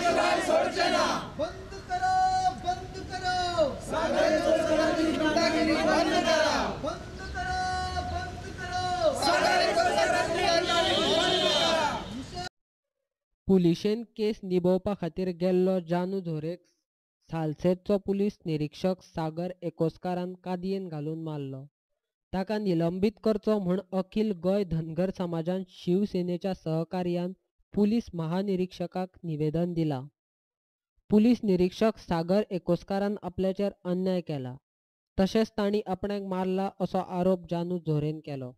सोडचे ना। बंद करो, बंद करो, सागर एकोस्करांची गुंडागिरी बंद करा। बंद करो, बंद करो, सागर एकोस्करांची गुंडागिरी बंद करा। पुलिशेन केस निभोवपा खातीर गेल्लो जानू झोरेक सालसेतचो पुलीस निरीक्षक सागर एकोस्कारान कादयेन घालून मारलो। ताका निलंबीत करचो म्हूण अखिल गोंय धनगर समाजान शिवसेनेच्या सहकार्यान पुलीस महानिरीक्षकाक निवेदन दिलां। पुलीस निरीक्षक सागर एकोस्कारान आपल्याचेर अन्याय केला, तशेंच तांणी आपणाक मारला असो आरोप जानू झोरेन केलो।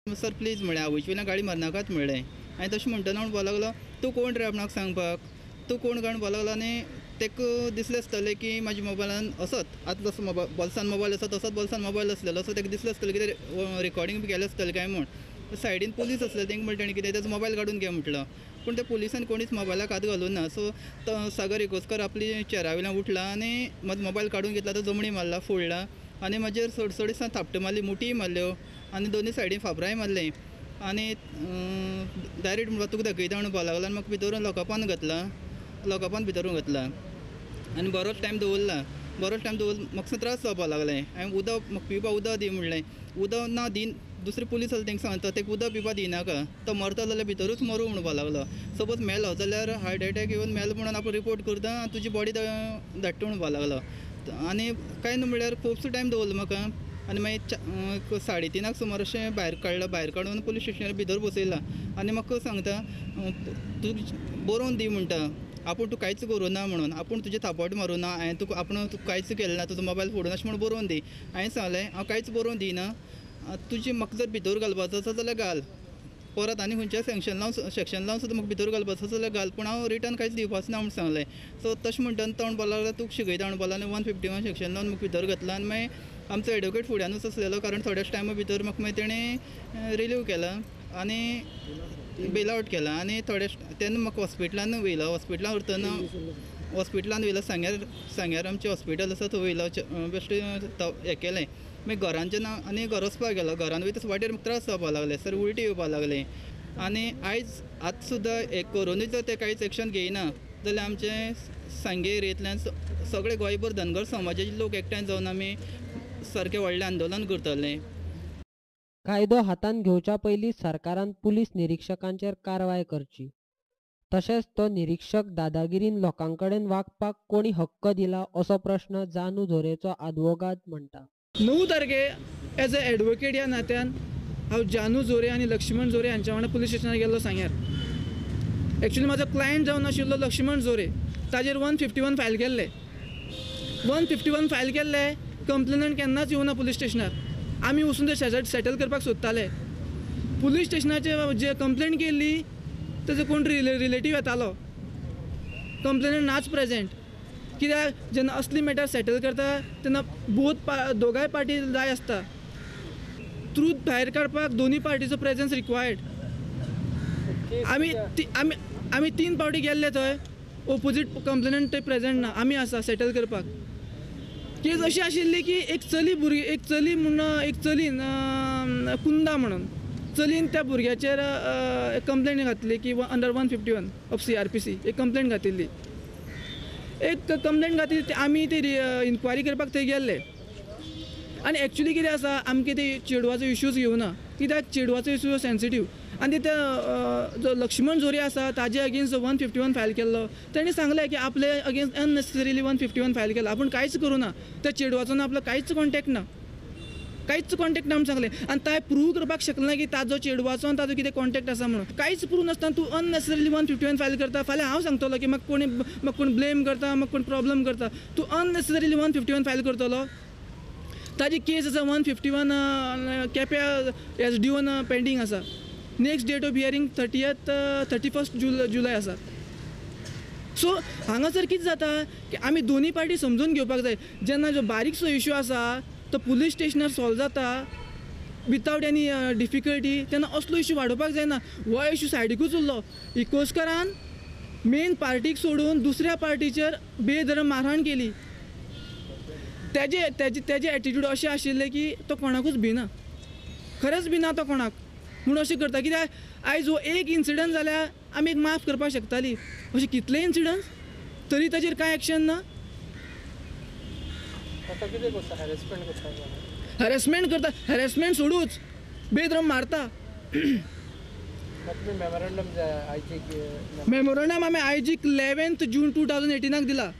सर प्लीज म्हळें, आवयचे वयल्यान गाडी मारनाकात म्हणलें। आनी तशें म्हणटना म्हणपाक लागलो, तूं कोण रे आपणाक सांगपाक, तूं कोण काय म्हणपाक लागलो। आनी ताका दिसलें आसतलें की म्हाज्या मोबायलान असोच आतां जसो मोबायल बोल्सान मोबायल आसा तसोच बोल्सान मोबायल आसलेलो, सो ताका दिसलें आसतलें कितें रिकॉर्डिंग बी केलें आसतलें काय म्हूण। सायडीन पुलीस आसले, तांकां म्हणलें ताणें कितें ताजो मोबायल काडून घे म्हटलो, पूण त्या पुलिसान कोणीच मोबायलाक हात घालूं ना। सो तो सागर एकोस्कर आपली चेरा वयल्यान उठला आनी म्हजो मोबायल काडून घेतला, तो जमणी मारला, फोडला आनी म्हाजेर सडसडीत थापटां मारली, मुठीय मारल्यो आनी दोनूय सायडीन फापरांय मारलीं आनी डायरेक्ट म्हणपाक तुका दाखयता म्हणपाक लागलो आनी म्हाका भितर लॉकअपान घातला, लॉकअपान भितर घातला आनी बरोच टायम दवरला, बरोच टायम दवर म्हाका त्रास जावपाक लागले। हांवें उदक म्हाका पिवपाक उदक दी म्हणलें, उदक ना दिन दुसरे पुलीस आसले तांकां सांगता ताका उदक पिवपाक दिनाका, तो मरता जाल्यार भितरूच मरूं म्हणपाक लागलो। सपोज मेलो जाल्यार हार्ट एटॅक येवन मेलो म्हणून आपूण रिपोर्ट करता आनी तुजी बॉडी धाडटा म्हणपाक लागलो। आनी कांय न्हू म्हणल्यार खुबसो टायम दवरलो म्हाका आनी मागीर 3:30 सुमार अशें भायर काडला, भायर काडून पुलीस स्टेशनार भितर बसयला आनी म्हाका सांगता तूं बरोवन दी म्हणटा, आपूण तूं कांयच करूं ना म्हणून, आपूण तुजें थापट मारूं ना, हांवें तुका आपूण तुका कांयच केलें ना, तुजो मोबायल फोडून अशें म्हूण बरोवन दी। हांवें सांगलें हांव कांयच बरोवन दिना, तुजी म्हाका जर भितर घालपाचो आसा जाल्यार घाल, परत आनी खंयच्याय सँक्शन लावन सेक्शन लावन सुद्दां म्हाका भितर घालपाचो आसा जाल्यार घाल, पूण हांव रिटर्न कांयच दिवपाचो ना म्हूण सांगलें। सो तशें म्हणटना तो म्हणपाक लागलो तुका शिकयता म्हणपाक लागलो आनी 151 सेक्शन लावन म्हाका भितर घातला। आनी मागीर आमचो एडवोकेट फुड्यानूच आसलेलो, कारण थोड्याच टायमा भितर म्हाका मागीर तेणें रिलीव केला आनी बेल आवट केला आनी थोडे तेन्ना म्हाका हॉस्पिटलान व्हयलो, हॉस्पिटलान व्हरतना हॉस्पिटलान व्हयलो, सांग्यार सांग्यार आमचें हॉस्पिटल आसा थंय व्हयलो, बेश्टें हें केलें। मागीर घरान जेन्ना आनी घर वचपाक गेलो, घरान वयता वाटेर म्हाका त्रास जावपाक लागले, सर उल्टी येवपाक लागले आनी आयज आतां सुद्दां हें करुनूय जर ते कांयच एक्शन घेयना जाल्यार आमचें सांगे एरियेंतल्यान सगळे गोंयभर धनगर समाजाचे लोक एकठांय जावन आमी सारकें व्हडलें आंदोलन करतले। कायदो हातांत घेवच्या पयलीं सरकारान पुलीस निरीक्षकांचेर कारवाय करची, तशेंच तो निरीक्षक दादागिरीन लोकां कडेन वागपाक कोणी हक्क दिला असो प्रश्न जानू झोरेचो आदवोगाद म्हणटा। 9 तारखे एज अ एडवोकेट ह्या नात्यान हांव जानू झोरे आनी लक्ष्मण झोरे हांच्या वांगडा पुलीस स्टेशनार गेल्लो सांग्यार। एक्चुअली म्हाजो क्लायंट जावन आशिल्लो लक्ष्मण झोरे, ताजेर 151 फायल केल्ले, 151 फायल केल्ले, कंप्लेनंट केन्नाच येवना पुलीस स्टेशनार। आमी वचून ते सेटल करपाक सोदताले, पुलीस स्टेशनाचे जे कंप्लेन केल्ली ताजो कोण रिलेटीव येतालो, कंप्लेनंट नाच प्रेजेंट। कित्याक जेन्ना असली मॅटर सेटल करता तेन्ना बोथ दोगांय पार्टी जाय आसता, ट्रूथ भायर काडपाक दोनूय पार्टीचो प्रेजन्स रिक्वायर्ड। आमी आमी आमी 3 फावटी गेल्ले थंय, ओपोजीट कंप्लेनंट थंय प्रेजेंट ना, आमी आसा सेटल करपाक। केस अशी आशिल्ली की एक चली भुरगी, एक चली म्हूण एक चलीन कुंदा म्हणून चलीन त्या भुरग्याचेर कंप्लेन घातली की अंडर 151 ऑफ CRPC एक कंप्लेन घातिल्ली, एक कंप्लेन घातिल्ली। आमी ती इन्क्वायरी करपाक थंय गेल्ले आनी एक्चुअली कितें आसा, आमकां ते चेडवाचो इश्यूज घेवना, कित्याक चेडवाचो इश्यू सेन्सिटीव आनी त्या जो लक्ष्मण झोरे आसा ताजे अगेन्स्ट 151 फायल केल्लो, तेणी सांगलें की आपले अगेन्स्ट अननेसेसरीली 151 फायल केला, आपूण कांयच करूं ना, त्या चेडवाचो ना आपलो कांयच कॉन्टेक्ट ना, कांयच कॉन्टेक्ट ना म्हूण सांगलें। आनी ताणें प्रूव करपाक शकलें ना की ताजो चेडवाचो आनी ताजो कितें कॉन्टेक्ट आसा म्हणून, कांयच प्रूव नासतना तूं अननेसेसरीली 151 फायल करता। फाल्यां हांव सांगतलो की म्हाका कोणी म्हाका कोण ब्लेम करता, म्हाका कोण प्रॉब्लम करता, तूं अननेसेसरीली 151 फायल करतलो। ताजी केस आसा 151 केप्या SDOन पेंडींग आसा, नेक्स्ट डेट ऑफ हियरींग 31 जुलय आसा। सो हांगासर कितें जाता की आमी दोनूय पार्टी समजून घेवपाक जाय, जेन्ना जो बारीकसो इश्यू आसा तो पुलीस स्टेशनार सॉल्व जाता वितावट एनी डिफिकल्टी, तेन्ना असलो इश्यू वाडोवपाक जायना। हो इश्यू सायडीकूच उरलो, इकोस्करान मेन पार्टीक सोडून दुसऱ्या पार्टीचेर बेधर्म मारहाण केली। तेजे तेजे तेजे एटिट्यूड अशें आशिल्लें की तो कोणाकूच भिना, खरेंच भिना तो कोणाक, म्हूण अशें करता। कित्याक आयज हो एक इन्सिडंट जाल्यार आमी एक माफ करपाक शकताली. अशे कितले इन्सिडंट्स तरी ताजेर कांय एक्शन ना. हॅरेसमेंट करता, हॅरेसमेंट सोडूच बेदरम मारता. मेमोरंडम आमी आयजीक 11 जून 2018 दिला,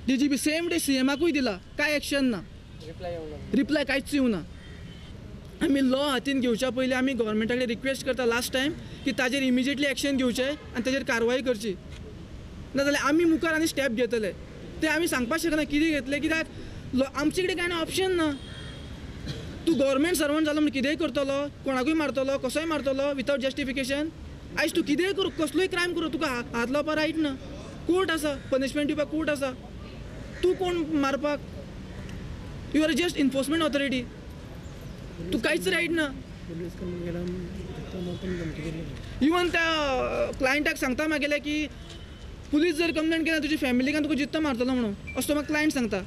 डीजीपी सेम डे सीएमाकूय दिला, कांय एक्शन ना, रिप्लाय कांयच येवना. आमी लॉ हातीन घेवच्या पयलीं आमी गव्हर्मेंटा कडेन रिक्वेस्ट करता लास्ट टायम की ताजेर इमिजिएटली एक्शन घेवचें आनी ताजेर कारवाय करची, नाजाल्यार आमी मुखार आनी स्टेप घेतले ते आमी सांगपाक शकना कितें घेतले, कित्याक आमचे कडेन कांय ना ऑप्शन ना. तूं गव्हर्मेंट सर्वंट जालो म्हण कितेंय करतलो, कोणाकूय मारतलो, कसोय मारतलो विथआवट जस्टिफिकेशन. आयज तूं कितेंय करूं, कसलोय क्रायम करूं, तुका हात लावपाक रायट ना. कोर्ट आसा, पनिशमेंट दिवपाक कोर्ट आसा, तूं कोण मारपाक? You are just enforcement authority, तूं कांयच रायट ना. इवन त्या क्लायंटाक सांगता मागेले की पुलीस जर कंप्लेन केला तुजी फॅमिलीक तुका जित्तो मारतलो म्हणून, असो तो म्हाका क्लायंट सांगता.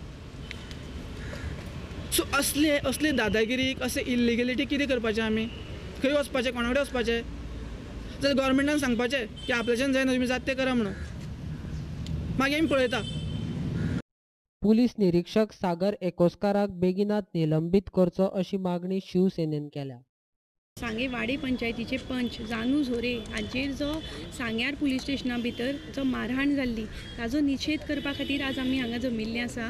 सो असले असले दादागिरीक, असे इल्लिगलिटी कितें करपाचें आमी? खंय वचपाचें, कोणा कडेन वचपाचें? जाल्यार गव्हर्मेंटान सांगपाचें की आपल्याच्यान जायना, तुमी जाता तें करा म्हणून, मागीर आमी पळयता. पुलीस निरीक्षक सागर एकोस्काराक बेगिनात निलंबीत करचो अशी मागणी शिवसेनेन केल्या. सांगे वाडे पंचायतीचे पंच जानू झोरे हांचेर जो सांग्यार पुलीस स्टेशना भितर जो मारहाण जाल्ली ताजो निशेध करपा खातीर आज आमी हांगा जमिल्ले आसा.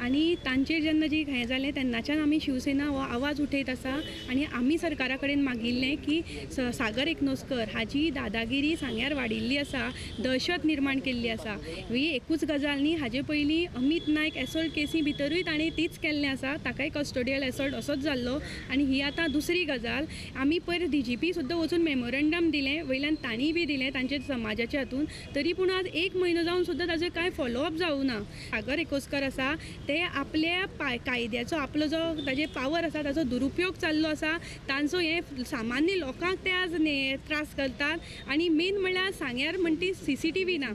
आनी तांचेर जेन्ना जी हें जालें तेन्नाच्यान आमी शिवसेना हो आवाज उठयत आसा आनी आमी सरकारा कडेन मागिल्लें की सागर एकनोस्कर हाजी दादागिरी सांग्यार वाडिल्ली आसा, दहशत निर्माण केल्ली आसा. ही एकूच गजाल न्ही, हाजे पयलीं अमीत नायक एसोल्ट केसी भितरूय ताणें तीच केल्लें आसा, ताकाय कस्टोडियल एसोल्ट असोच जाल्लो. आनी ही आतां दुसरी गजाल. आमी पयर डीजीपी सुद्दां वचून मेमोरंडम दिलें, वयल्यान तांणी बी दिलें तांचे समाजाच्या हातून, तरी पूण आज एक म्हयनो जावन सुद्दां ताजो कांय फॉलोअप जावं ना. सागर एकोस्कर आसा ते आपल्या कायद्याचो आपलो जो ताजे पावर आसा ताजो दुरुपयोग चाललो आसा. तांचो हे सामान्य लोकांक ते आज त्रास करतात. आनी मेन म्हणल्यार सांग्यार म्हणटी सीसीटीव्ही ना.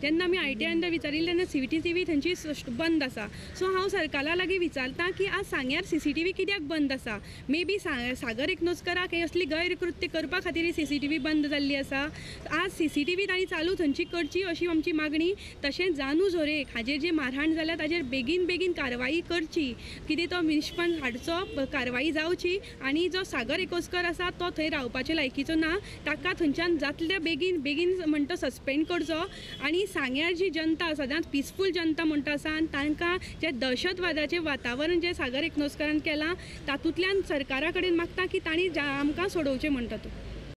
जेन्ना आमी आयटीआयन विचारिल्लें तेन्ना सीसीटीव्ही थंयची बंद आसा. सो हांव सरकारा लागीं विचारता की आज सांग्यार सीसीटीव्ही कित्याक बंद आसा? मे बी सागर एकनोस्कराक हे असली गैरकृत्य करपा खातीर सीसीटीव्ही बंद जाल्ली आसा. आज सीसीटीव्ही तांणी चालू थंयची करची अशी आमची मागणी. तशेंच जानू झोरे हाजेर जे मारहाण जाल्या ताजेर बेगीन बेगीन कारवाई करची, कितें तो निष्पन्न हाडचो, कारवाई जावची. आनी जो सागर एकोस्कर आसा तो थंय रावपाचे लायकीचो ना, ताका थंयच्यान जातले बेगीन बेगीन म्हणटा सस्पेंड करचो. आनी सांग्यार जी जनता सदांच पिसफूल जनता म्हणटा आसा आनी तांकां जे दहशतवादाचें वातावरण जें सागर एकनोस्करान केलां तातूंतल्यान सरकारा कडेन मागता की तांणी आमकां सोडोवचें म्हणटा तो.